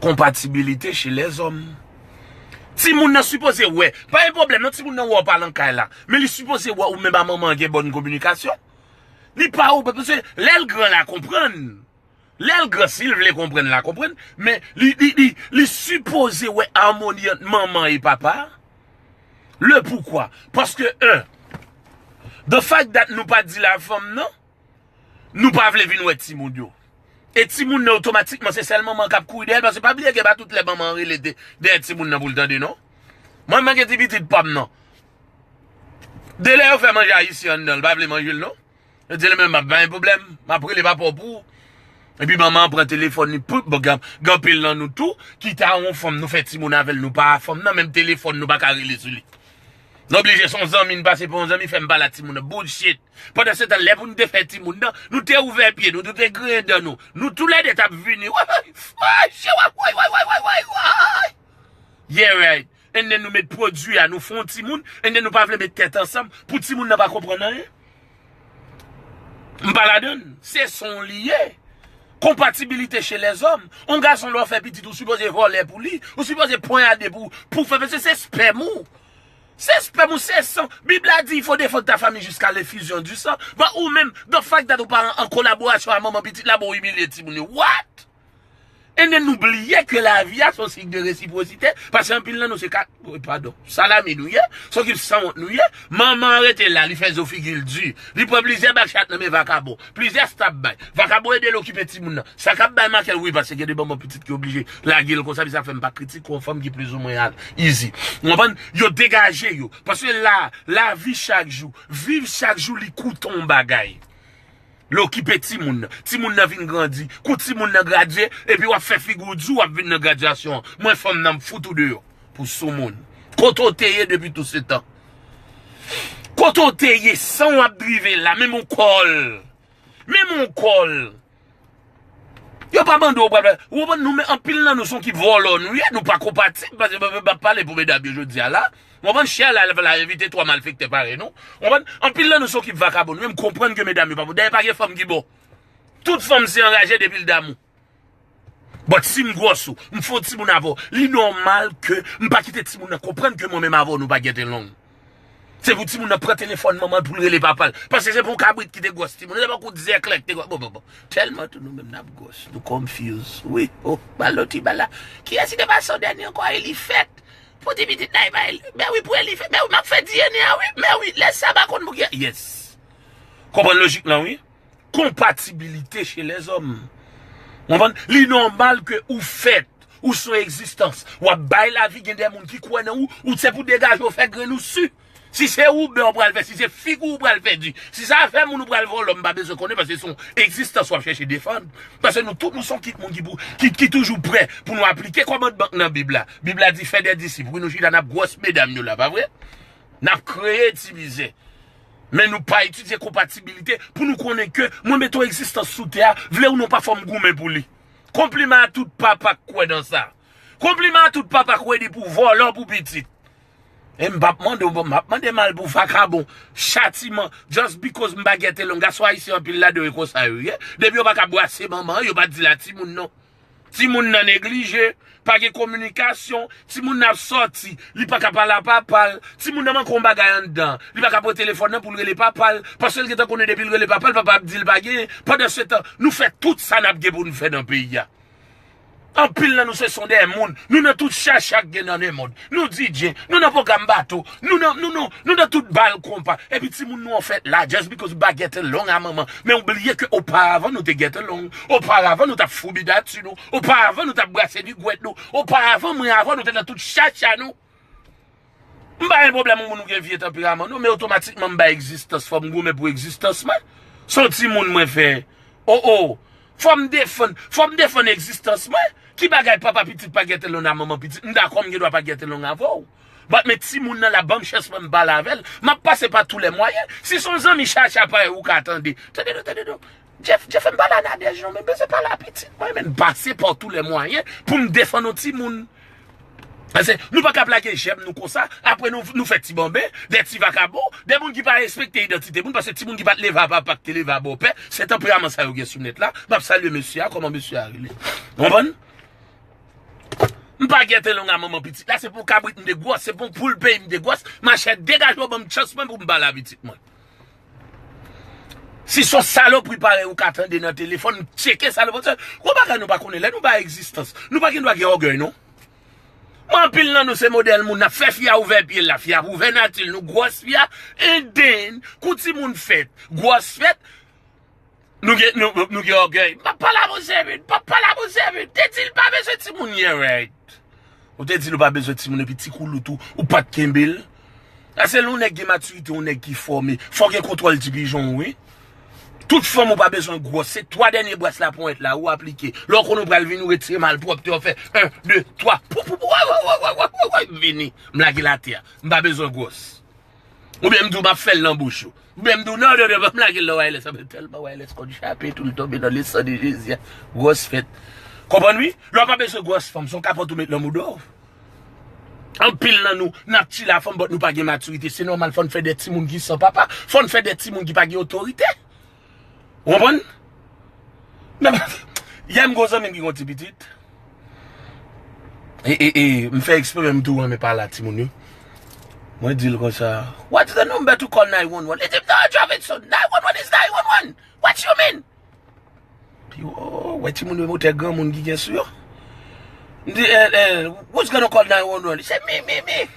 Konpatibilite chez les hommes. Timoun nan sipoze wè. Pa gen pwoblèm, non, timoun nan wè w pa nan kay la. Men li sipoze wè ou menm a manman an gen bòn kominikasyon. Li pa ou, paske lè l gran la konprann. Lè l gran, si l vle konprann la konprann. Men li, li, li, li sipoze wè amoni ant manman e papa. Le poukwa? Paske, un, the fact that nou pa di l a fanm nan, nou pa vle vin wè timoun yo. E timoun nan otomatikman se sèl manman k ap kouri dèyè l, paske pa bliye ke pa tout lè manman an rele de- dèyè timoun nan pou l tande non. Mwen, mwen gen ti pitit pa m nan. De lè yo fè manje ayisyen anndan, l pa vle manje l non. Yo di l men m ap bay pwoblèm, m ap rele papa w pou ou. Epi manman an pran telefòn li, poup, bon, gen gen anpil nan nou tou, kite a yon fanm, nou fè timoun avè l, nou pa a fanm nan, menm telefòn nou pa ka rele sou li. Nou oblije se yon zanmi n pase pou yon zanmi fè m pale a timoun nan. Bullshit. Pandan se tan, lè pou nou te fè timoun nan, nou te ouvè pye nou, nou te griyen dan nou. Nou toulède t ap vini. Woy, woy, woy, woy, woy, woy, woy, woy. Yeah, right. And then nou met pwodui a, nou fè yon timoun, and then nou pa vle met tèt ansanm pou timoun nan pa konprann anyen. M pa ladann. Se son li ye. Konpatibilite chez les hommes. On gason lè w fè pitit, ou sipoze vòlè pou li. Ou sipoze ponyade pou, pou fè, paske se spèm ou. Se spèm ou, se san. Bib la di, il faut défendre ta famille jusqu'à l'effusion du sang. But ou menm, the fact that ou pa an, an kolaborasyon a manman pitit la, bon, ou imilye timoun yo. What? And then nou bliye ke lavi a se yon siy de resipwosite, paske anpil nan nou se kat, padon, salami nou ye, se yon ekip sanwont nou ye. Manman an rete la, li fè zo figi l di. Li pran plizyè bak chat nan men vakabon. Plizyè stap bay. Vakabon ede l okipe timoun nan. Sa k ap bay makèl, wi, paske gen de banm pitit ki oblije lage l konsa, men sa fè m pa kritike yon fanm ki plizoumwen al, easy. Ou konprann? Yo degaje yo. Paske la, lavi chak jou, viv chak jou, li koute yon bagay. L okipe timoun nan. Timoun nan vin grandi. Kou timoun nan gradye, epi w ap fè figi w di w ap vin nan gradyasyon an. Mwen, fanm nan, m fout ou deyò. Pou soumoun. Kote w te ye depi tout se tan? Kote w te ye? San w ap drive la, menm yon kòl. Menm yon kòl. Yo pa mande w pral fè. Ou konprann? Nou, men anpil nan nou se yon ekip vòlò nou ye, nou pa konpatib, paske m ap pale pou medam yo jodi a la. Ou konprann? Chè la, la, la envite twa malfektè parèy nou. Ou konprann? Anpil nan nou se yon ekip vakabon. Nou menm konprann ke medam yo pa bon. Dayè, pa gen fanm ki bon. Tout fanm se anraje depi l damou. But si m gwòs ou, m fè yon timoun avè w, li nòmal ke m pa kite timoun nan konprann ke mwen menm avè w nou pa gèt along. Se pou timoun nan pran telefòn manman l pou l rele papa l. Paske se pou yon kabrit ki te gwòs timoun. Se pa kou zèklè ki te gwòs. Bon, bon, bon. Tèlman tou nou menm n ap gwòs. Nou confuse. Wi. Oh, bal nou ti bal la. Kiyès ki te pase yon dènye ankò? Elifèt. Pou ti pitit la, e pa Eli. Men wi, pou Elifèt. Men wi, m ap fè D N A, wi. Men wi, lè sa pa konn pou ki. Yes. Konprann lojik lan, wi. Konpatibilite chez les hommes. Ou konprann? Li nòmal ke ou fèt, ou se yon egzistans. W ap bay lavi, gen de moun ki kwè nan ou, ou se pou degaje w fè grenn ou si. Si se Uber ou pral fè, si se figi w ou pral fè di, si se afè moun ou pral vòlò, m pa bezwen konnen, paske se yon egzistans w ap chèche defann. Paske nou tout, nou se yon kit moun ki, pou, ki, ki toujou prè pou nou aplike kòmandman k nan Bib la. Bib la di, fè de disip. Wi, nou chita n ap gwòs medam yo la, pa vre? N ap kreye ti mizè. Men nou pa etidye konpatibilite pou nou konnen ke mwen mete yon egzistans sou tè a, vle ou non, pa fò m goumen pou li. Konpliman a tout papa k kwè nan sa. Konpliman a tout papa k redi pou vòlò pou pitit. E m p ap mande w, m ap mande mal pou vakabon. Chatiman, just because m pa gèt along. Gason ayisyen anpil ladan yo e konsa yo ye. Depi yo pa ka brase manman an, yo pa di l a timoun non. Timoun nan neglije, pa gen kominikasyon, timoun nan ap sòti, li pa ka pale a papa l, timoun nan manke yon bagay anndan, li pa ka pran telefòn nan pou l rele papa l, paske l gentan konnen depi l rele papa l, papa ap di l pa genyen. Pandan se tan, nou fè tout sa n ap gen pou n fè nan peyi a. Anpil nan nou se son dèyè moun. Nou nan tout chacha k gen nan lemonn. Nou D J, nou nan pwogram bato, nou nan, nou, nou, nou nan tout bal konpa. Epi timoun nou an fèt la, just because bagèt long a manman. Men ou bliye ke oparavan nou te gèt long. Oparavan nou t ap foubi dati nou. Oparavan nou t ap brase ligwèt nou. Oparavan mwen avè w nou te nan tout chacha nou. M pa gen pwoblèm moun ou gen vye tanperaman non, men otomatikman m bay egzistans, fò m goumen pou egzistans mwen. Se yon timoun mwen fè. O o. Fò m defann, fò m defann egzistans mwen. Ki bagay papa pitit pa gèt long a manman pitit? M dakò m gen dwa pa gèt long avè w. But men timoun nan la ban m chans mwen m pale avè l. M ap pase pa tou lè mwayen. Si se yon zanmi chacha parèy ou ka tande. Tande non, tande non. Jeff, Jeff, m pale a Nadège non, men m bezwen pale a pitit mwen, men m pase pa tou lè mwayen pou m defann yon timoun. Paske nou pa ka ap lage jèm nou konsa, apre nou, nou fè ti banben, de ti vakabon, de moun ki pa respekte idantite moun, paske timoun ki pa t leve a papa, ki te leve a bòpè, se tanperaman sa yo gen sou nèt la. M ap salye mesye a, kòman mesye a rele? Ou konprann? M pa gèt long a manman pitit la, se pou kabrit m te gwòs, se pou poul peyi m te gwòs, machè degaje w ban m chans mwen pou m pale a pitit mwen. Si se yon salopri parèy ou ka tande nan telefòn, tcheke salopri. Gon bagay nou pa konnen, lè nou bay egzistans, nou pa gen dwa gen ògèy non. Men anpil nan nou se modèl moun, n ap fè fi a ouvè pye l la, fi a ap ouvè nati l, nou gwòs fi a, and then, kou timoun fèt, gwòs fèt, nou gen, nou, nou gen ògèy. M p ap pale a Monsè Vin, m p ap pale a Monsè Vin, te di l pa bezwen timoun yè, right? Ou te di l ou pa bezwen timoun epi ti koulout ou, ou pa t kenbe l. Sa se lè yon nèg gen matirite, yon nèg ki fòme. Fò w gen kontwòl ti pijon w, wi. Tout fanm ou pa bezwen gwòs. Se twa dènye bras laponyèt la ou aplike. Lè w konnen w pral vini, ou retire malpwòpte, w fè en, de, twa. Pou, pou, pou, wè, wè, vini. M lage l atè a. M pa bezwen gwòs. Oubyen m di w m ap fè l nan bouch ou. Oubyen m di w non, non, non, ban m lage l nan wireless. Anben tèlman wireless konn chape tou l tonbe nan lesan de Jezi a. Gwòs fèt. Konprann wi? Lè w pa bezwen gwòs fanm, se yon kapòt ou met nan mouda w. Anpil nan nou, n ap chile a fanm, but nou pa gen matirite. Se nòmal, fò n fè de timoun ki san papa. Fò n fè de timoun ki pa gen otorite. Ou konprann? Men, yè m gen yon zanmi m ki gen yon ti pitit. E, e, e, m fè eksprè, men m tou renmen pale a timoun yo. Mwen di l konsa, "What's the number to call nine one one?" Li di m, "No, Jovinson, nine one one is nine one one. What you mean?" Pi, oh, wè timoun yo, motè granmoun ki gen sou yo. M di, eh, eh, who's gonna call nine one one? Li se mi, mi, mi.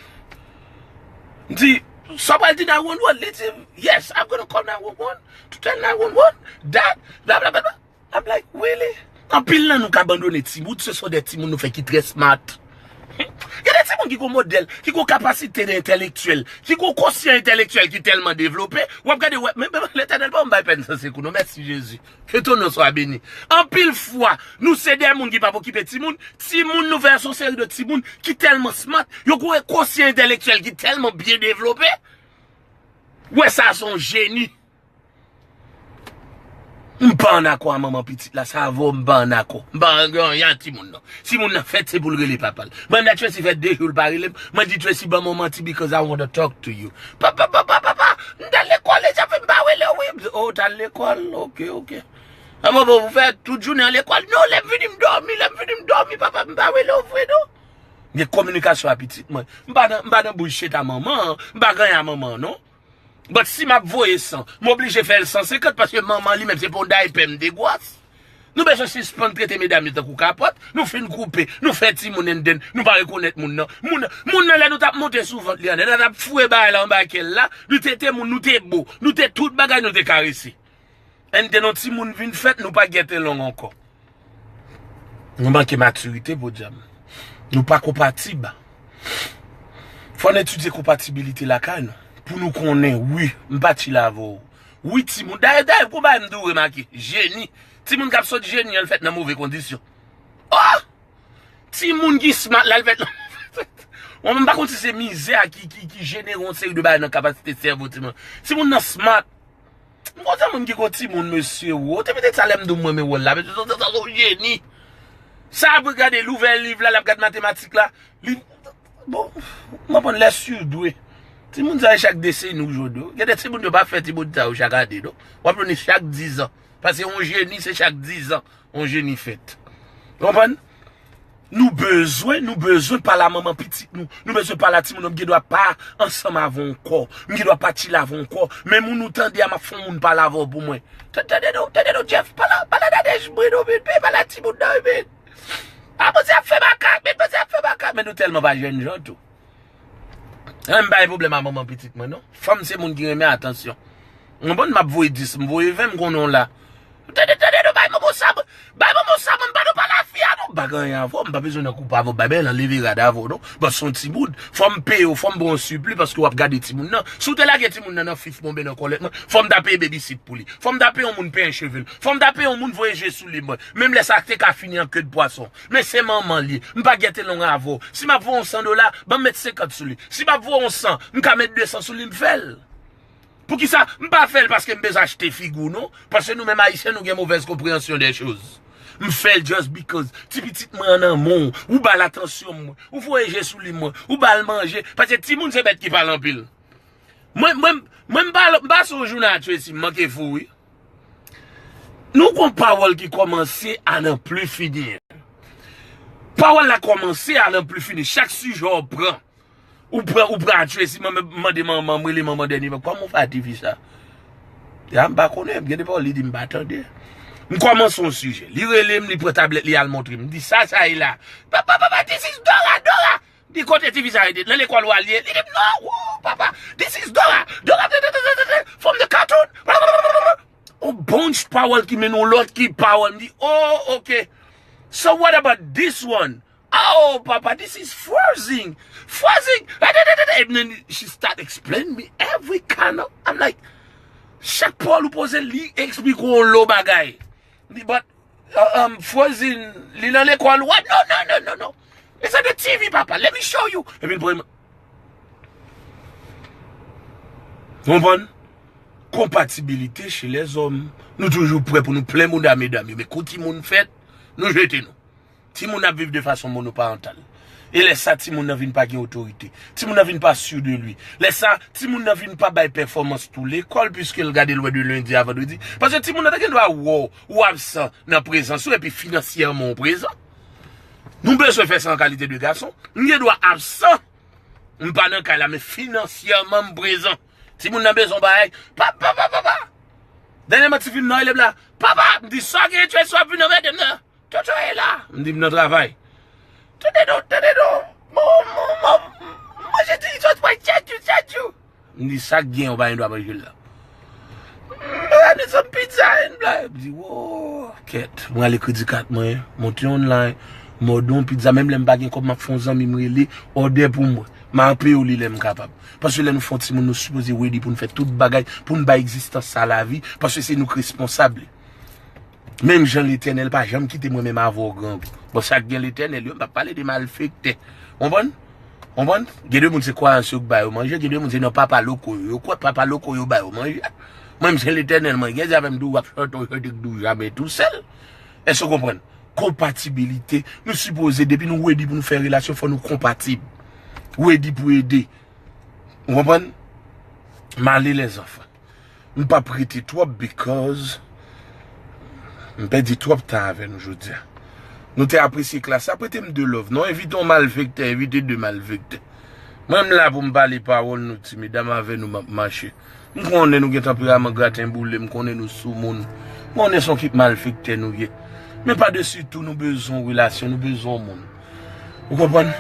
M di, sa w pral di nine one one? Li di, yes, I'm gonna call nine one one to tell nine one one that bla bla bla bla. I'm like, really? Anpil nan nou k abandone timoun, se son de timoun nou fè ki trè smart. Gen de timoun ki gon modèl, ki gon kapasite entèlektyèl, ki gon konsyan entèlektyèl ki tèlman devlope, w ap gade, wè, men, men Letènèl pa m bay pèn san sekou non, mèsi Jezi. Ke ton non swa beni. Anpil fwa, nou se de moun ki p ap okipe timoun, timoun nou fè se yon seri de timoun ki tèlman smart, yo gon konsyan entèlektyèl ki tèlman byen devlope. Wè sa se yon jeni. M pa ann akò a manman pitit la, sa avè w m pa ann akò. M pa ann akò a timoun nan. Timoun nan fèt se pou l rele papa l. Mwen m di Tracy fè de jou l pa rele m. Mwen di Tracy ban m yon manti because I wanna talk to you. Papa, papa, papa, m t al lekòl e sa fè m pa rele w wi. M di, oh, w t al lekòl? Ok, ok. A bon, bon, ou fè tout jounen an lekòl? Non, lè m vini m dòmi, lè m vini m dòmi, papa, m pa rele w vre non. Gen kominikasyon a pitit mwen. M pa nan, m pa nan bullshit a manman an, m pa ganyen a manman an non. But si m ap voye san, m oblije fè l san senkant paske manman li menm se pa yon daypè m degwas. Nou bezwen sispann trete medam yo tankou kapòt, nou fin koupe, nou fè timoun and then nou pa rekonèt moun nan. Moun, moun nan lè nou t ap monte sou vant li an, lè n t ap foure bagay la anba kè l la, nou te, te moun, nou te bo, nou te tout bagay, nou te karese. And then yon timoun vin fèt, nou pa get along ankò. Nou manke matirite, podyab. Nou pa konpatib. Fò n etidye konpatibilite lakay nou. Pou nou konnen, wi, m pa chile avè w. Wi, timoun. Dayè, dayè, gon bagay m dwe remake. Jeni. Timoun k ap sot jeni an, l fèt nan move kondisyon. Oh! Timoun ki smart la, l fèt nan move. Mwen, m pa konn si se mizè a ki, ki, ki jenere yon seri de bagay nan kapasite sèvo timoun. Timoun nan smart. M kontan moun ki gon timoun, mesye, wo. Te pitit sa lè m di w m renmen wòl la, mesye, sa, sa, sa, sa, yon jeni. Sa apre gade, l ouvè liv la, l ap gad matematik la. Li, bon, m konprann lè surdoué. Timoun sa yo chak deseni ou jodi. Gen de timoun yo pa fè timoun sa yo chak ane, non. W ap jwenn li chak dizan. Paske yon jeni, se chak dizan, yon jeni fèt. Ou konprann? Nou bezwen, nou bezwen pale a manman pitit nou. Nou bezwen pale a timoun nou. M gen dwa pa ansanm avè w ankò. M gen dwa pa chile avè w ankò. Men moun ou tande a, m ap fè yon moun pale avè w pou mwen. Tande, tande non, tande non, Jeff, pale, pale a Nadège mwen non, men, men, pale a timoun nan, men. A, Bondye ap fè makak, men, Bondye ap fè makak, men nou tèlman pa jènjan tou. Mwen, m pa gen pwoblèm a manman pitit mwen, non. Fanm se moun ki renmen atansyon. Ou konprann, m ap voye dis, m voye ven, m konnen w la. Tande, tande, non, bay manman sa, bay manman sa, mwen, m pa nan pale a fi a, non. M pa gen anyen avè w, m pa bezwen nan koup avè w, bay bay lan leve rad avè w, non. But se yon timoun. Fò m peye w, fò m ba w yon sipli, paske w ap gade timoun nan. Si w te lage timoun nan nan fif mwen, oubyen nan kòlèt mwen, fò m ta peye babysit pou li. Fò m ta peye yon moun penyen cheve l. Fò m ta peye yon moun voye je sou li, mwen. Menm lè sa te ka fini an ke de pwason. Men se manman l ye. M pa get along avè w. Si m ap voye yon san dola, ban m met senkant sou li. Si m ap voye yon san, m ka met de san sou li, m fè l. Poukisa m pa fè l? Paske m bezwen achte figi w, non. Paske nou menm Ayisyen, nou gen movèz konpreyansyon dè choz. M fè l just because. Ti pitit mwen an nan men w, ou ba l atansyon mwen, ou voye je sou li mwen, ou ba l manje. Paske timoun se bèt ki pale anpil. Mwen, mwen, mwen m pa, m pa sonje w nan atye si m manke fou, wi. Nou gon pawòl ki kòmanse a nan pli fini. Pawòl la kòmanse a nan pli fini. Chak sijè w pran, ou pran, ou pran atye si mwen mande manman, m rele manman dènye, men kòman w fè a ti fi sa? Ya, m pa konnen, gen de pawòl li di m pa tande. M kòmanse yon sijè. Li rele m, li pran tablèt, li al montre m. M di, sa, sa ye la? Papa, papa, this is Dora, Dora! Di kote ti fi sa rete? Nan lekòl w al ye? Li di m non, oh, papa, this is Dora, Dora, from the cartoon. On bunch pawòl ki mennen yon lòt ki pawòl. M di, oh, ok. So what about this one? Oh, papa, this is Frozen. Frozen. And then she start explain me every kind of, I'm like, chak pawòl ou poze, li eksplike yon lo bagay. M di, but Uh, um, Frozen, li nan lekòl. What? No, no, no, no, no. It's on the T V, papa. Let me show you. Epi l pran. Konprann? Konpatibilite chez les hommes. Nou toujou prè pou nou plen mouda medam yo. Men kou timoun fèt, nou jete nou. Timoun ap viv de fason monoparantal. E lè sa, timoun nan vin pa gen otorite. Timoun nan vin pa sûr de lui. Lè sa, timoun nan vin pa bay pèfòmans tou lekòl, piske l gade l wè de lendi a vandredi. Paske timoun nan te gen dwa wè w, ou absan nan prezans ou, epi finansyèman ou prezan. Nou bezwen fè sa an kalite de gason. M gen dwa absan, m pa nan kay la, men finansyèman m prezan. Timoun nan bezwen bagay. Papa, papa, papa. Dènyèman, tifi m nan rele m la. Papa, m di, sa gen, Tracy ap vin anmède m nan. Toto e la. M di m nan travay. Tande non, tande non. Manje ti sòs pway, tchètchou, tchètchou. M di, sa k gen, ou pa gen dwa manje l la. Gade sa pizza en bla. M di, wo, kèt. Mwen ale kredi kat mwen, monte online, m òde yon pizza, menm lè m pa gen kòb, m ap fè yon zanmi m rele, òde pou mwen. M a peye w li lè m kapab. Paske lè nou fè yon timoun, nou sipoze redi pou n fè tout bagay, pou n bay egzistans sa lavi, paske se nou k responsab li. Menm jan Letènèl pa janm kite mwen menm avè w grangou. Bon, sa k gen Letènèl yo, m p ap pale de malfektè. Konprann? Konprann? Gen de moun se kwayans yo k ba yo manje, gen de moun se nan papa loko yo. Yo kwè papa loko yo ba yo manje. Mwen, m se Letènèl mwen, gen zafè m di w ap chante, w chante k di w jamè tousèl. Èske w konprann? Konpatibilite. Nou sipoze, depi nou redi pou nou fè relasyon, fò nou konpatib. Redi pou ede. Ou konprann? M ale lèzanfan. M p ap rete twòp because m pèdi twòp tan avè nou jodi a. Nou te apresye klas la, prete m de love. Non, envite yon malfektè, envite de malfektè. Mwen, m la pou m pale pawòl nou ti medam avè nou m ap mache. M konnen nou gen tanperaman graten boule, m konnen nou soumoun. M konnen se yon kip malfektè nou ye. Men pa desi tou, nou bezwen yon relasyon, nou bezwen yon moun. Ou konprann?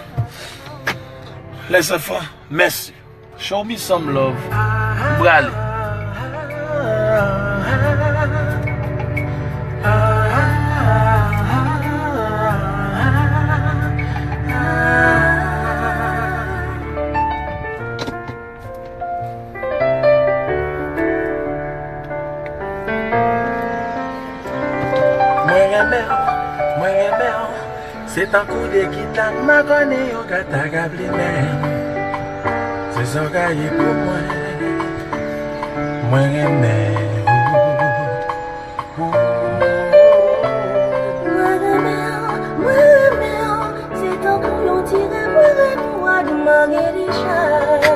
Lèzanfan, mèsi. Show me some love. M prale. Mwen renmen w, mwen renmen w. Se tankou de gita k makònen yon gata k ap limen. Se sa w ka ye pou mwen. Mwen renmen w. Mwen renmen w, mwen renmen w. Se tankou yon ti rèv, mwen renmen w, mwen renmen w.